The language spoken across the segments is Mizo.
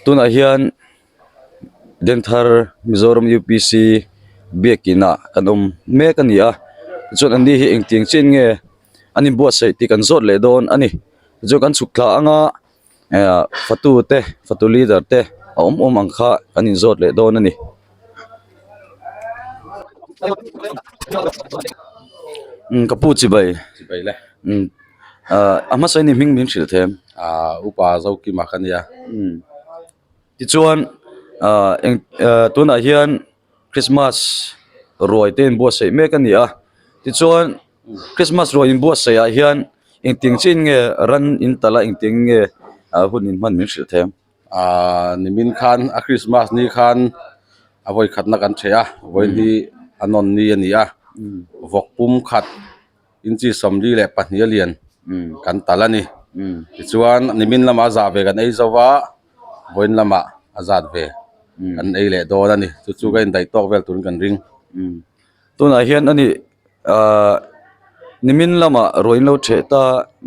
Tunah hian Denthar Mizoram UPC biakin ah kan awm mek a ni a tichuan an ni hi engtiang chiah in nge an inbuatsaih tih kan zawt leh dawn a ni tichuan kan chhuk thla anga eh fatu te fatu leader te a awm awm ang kha kan inzawt leh dawn a ni. Umm ka pu chibai chibai le umm ah a hmasa in i hming min hrilh them ah upa Zokima ka nia umm tichuan ah eng ah tunah hian Christmas ruai te inbuatsaih mek a ni a tichuan Christmas ruai inbuatsaih ah hian engtiang chiah in nge ran in talh a engtiang nge ah hun in hman min hrilh them. Ahh nimin khan a Christmas ni khan a vawi khatna kan ṭheh a vawiin hi a nawn ni a ni a vawk pum khat inchi 42 a lian kan talh a ni tichuan nimin lamah a zah ve kan ei zo va vawiin lamah a zat ve kan ei leh dawn a ni chu chu ka indaih tawk vel turin kan ring. Tunah hian a ni ahh nimin lamah ruah in lo ṭheh ta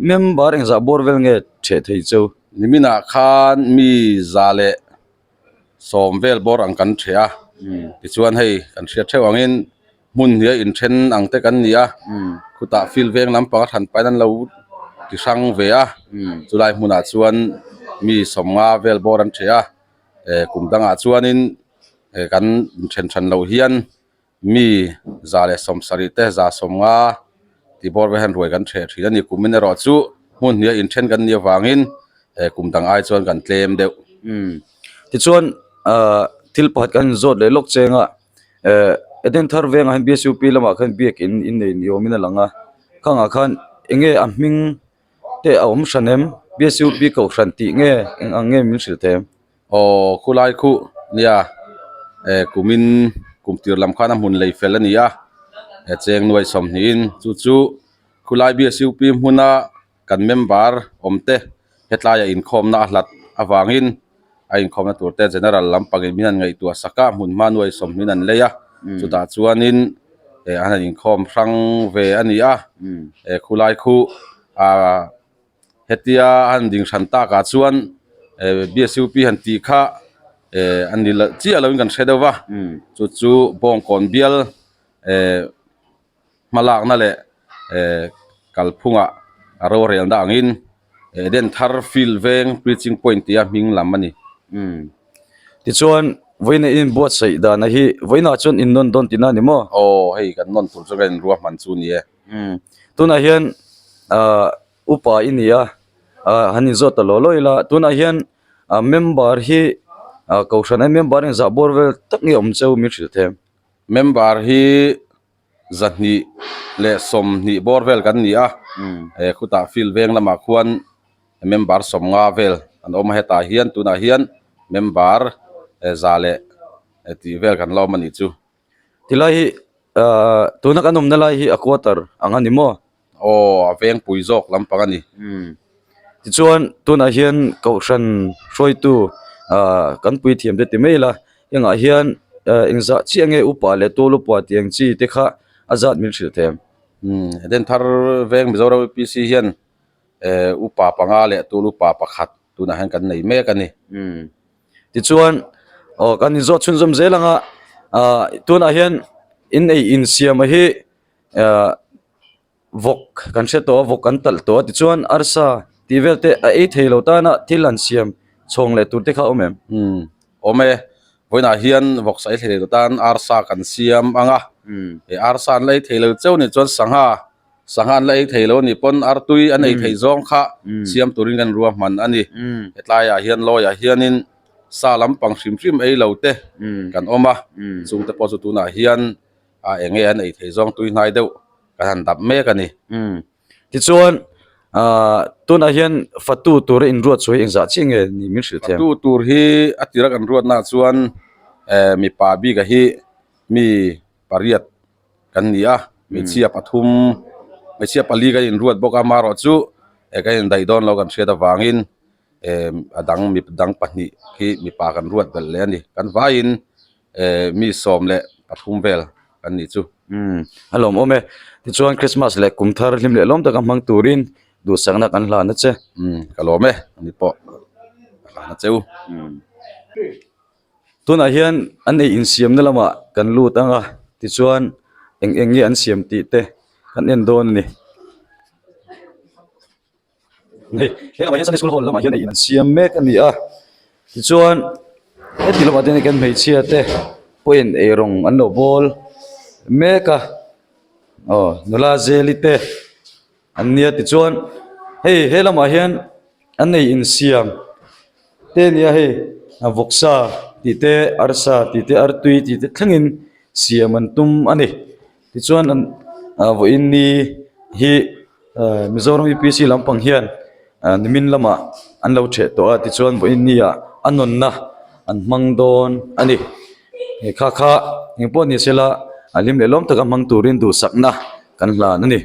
member engzah bawr vel nge ṭheh thei chu? Niminah khan mi za leh sawm vel bawr ang kan ṭheh a tichuan hei kan hriat theuh angin hmun hnih a inthen ang te kan ni a khutah field veng lampang a hran pahin an lo ti hrang ve a chulai hmunah chuan mi sawmnga vel bawr an ṭheh a eh kum dangah chuanin eh kan inthen hran loh hian. Mi 170 te 150 tih bawr vel hian ruai kan ṭheh ṭhin a ni. Kumin erawh chu hmun hnih a inthen kan nih avangin eh kum dang ai chuan kan tlem deuh. Umm tichuan ah thil pakhat kan inzawt leh lawk cheng a eh Eden thar vengah hian BSUP lamah khan biakin innei ni awmin a lang a khangah khan eng nge a hming te a awm hran em BSUP kohhran tih nge eng ang nge min hrilh thei em? Aw khulai khuh nia eh kumin kum tir lam khan a hmun lei fel a ni a eh cheng nuai sawmhnihin chu chu khulai BSUP hmuna kan member awm te hetlaiah inkhawmna a hlat avangin a inkhawmna tur te general lampangin min han ngaihtuah sak a hmun hma nuai sawmhnihin an lei a chutah chuanin eh an han inkhawm hrang ve a ni a eh khulai khuh ah. Hetia a han ding hran takah chuan eh BSUP han tih kha eh a ni loh chiah loin kan hre deuh va chu chu Bawngkawn bial eh hmalakna leh eh kalphungah a rorelna angin Eden thar field veng preaching point tia hming lam a ni. Tichuan vawiin inbuatsaih dana hi vawiinah chuan innawn dawn tihna a ni maw? Aw hei kan nawn tur chu ka inruahman chu a ni e. Umm tunah hian ah upa i ni a ah han inzawt ta law law ila tunah hian ah member hi ah kohhran a member engzah bawr vel tak nge awm cheu min hrilh thei em? Member hi 220 bawr vel kan ni a eh khutah field veng lamah khuan member 50 vel an awm a hetah hian tunah hian member za leh tih vel kan la awm a nih chu. Tilai hi ahh tuna kan awmna lai hi a quarter ang a ni maw? Aw a vengpui zawk lampang a ni. Umm tichuan tunah hian kohhran hruaitu ahh kan puithiam te ti mai ila hengah hian ah engzah chiah nge upa leh tual upa tih ang chi te kha a zat min hrilh thei ang. Umm Eden thar veng Mizoram UPC hian eh upa panga leh tual upa pakhat tunah hian kan nei mek a ni. Umm Tichuan aw kan inzawt chhunzawm zel ang a ah tunah hian in ei insiam a hi ah vawk kan hre tawh a vawk an talh tawh a tichuan arsa tih vel te a ei thei lo tana thil an siam chhawng leh tur te kha a awm em? Umm awm e vawiinah hian vawk sa ei thei lo tan arsa kan siam ang a eh arsa an la ei thei lo cheu nih chuan sangha Sangha an la ei thei lo a nih pawn artui an ei theih zawng kha siam turin kan ruahman a ni. Hetlaiah hian lawiah hianin sa lampang hrim hrim ei lo te kan awm a, chungte pawh chu tunah hian a eng nge an ei theih zawng tui hnai deuh kan han dap mek a ni. Tichuan ah tunah hian fatu tura inruat chu hi engzah chiah nge ni min hrilh thiam? Fatu tur hi a tira kan ruatnaah chuan eh mipa bika hi mi pariat kan ni a hmeichhia pathum hmeichhia pali kan inruat bawk a amaherawhchu eh kan indaih dawn lo kan hriat avangin eh a dang mi dang pahnih khi mipa kan ruat belh leh a ni kan vaiin eh mi 13 vel kan nih chu. Umm a lawmawm e tichuan Christmas leh kum thar hlim leh lawm taka hmang turin duhsakna kan hlan a che. Umm ka lawm e ani pawh ka hlan a che u. Umm. Tunah hian an ei insiamna lamah kan lut ang a tichuan eng eng nge an siam tih te kan en dawn a ni. Hei he lamah hian sunday school hall lamah hian ei in an siam mek a ni a tichuan heti lamah te hian kan hmeichhia te pawhin eirawng an lo bawl mek a aw nula zeli te an nia tichuan hei he lamah hian an ei insiam te a ni a hei vawksa tih te arsa tih te artui tih te thlengin siam an tum a ni tichuan an ah vawiin ni hi ah Mizoram U P C lampang hian ah nimin lamah an lo ṭheh tawh a tichuan vawiin ni ah a nawnna an hmang dawn a ni he kha kha engpawh ni sela a hlim leh lawm taka hmang turin duhsakna kan hlan a ni.